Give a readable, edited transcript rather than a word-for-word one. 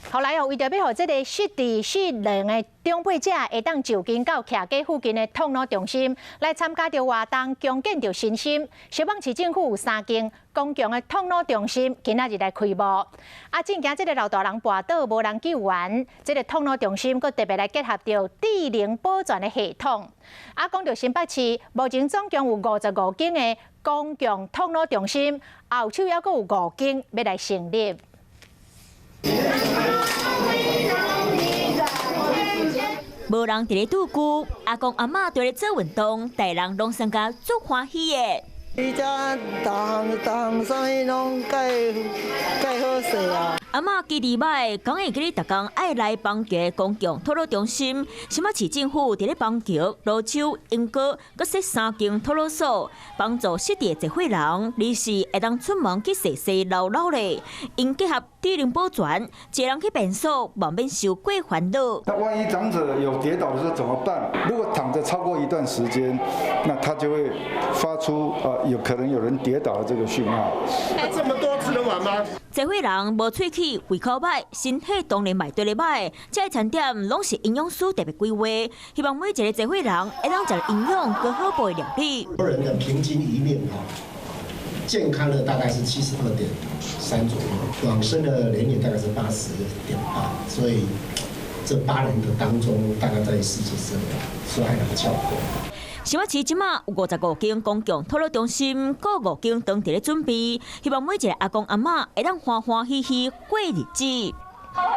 後來哦，為著欲予這个失智失能的長輩者會當就近到徛家附近的托老中心來參加著活動，強健著身心。雙北市政府有三間公共的托老中心，今仔日來開幕。啊，正驚這个老大人跋倒無人救援，這个托老中心閣特別來結合著智能保全的系統。啊，講著新北市，目前總共有55間的公共托老中心，後手猶閣有五間欲來成立。無人佇咧拄久，阿公阿嬤佇咧做運動，大人攏感覺足歡喜的。伊遮逐項逐項啥物攏蓋蓋好勢啊！阿嬤記得䆀，敢會記咧逐工愛來板橋公共托老中心。新北市政府佇咧板橋、蘆洲、鶯歌閣設三間托老所，幫助失智的濟歲人，隨時會當出門去踅踅溜溜咧。𪜶結合智能保全，一个人去便所，嘛免受過煩惱。那萬一長者有跌倒的時候怎麼辦？如果躺著超過一段時間，那他就會發出有可能有人跌倒的這個訊號。這麼多吃得完嗎？濟歲人無喙齒、胃口䆀，身體當然嘛會綴咧䆀。這个餐點攏是營養師特別規劃，希望每一個濟歲人會當食營養閣好補的料理。人的平均餘命哈，健康的大概是72.3左右，往生的年齡大概是80.8，所以這8年的當中大概在40歲，所以還能較夠。新北市這馬有55間公共托老中心，閣五間當佇咧準備，希望每一个阿公阿嬤會當歡歡喜喜過日子。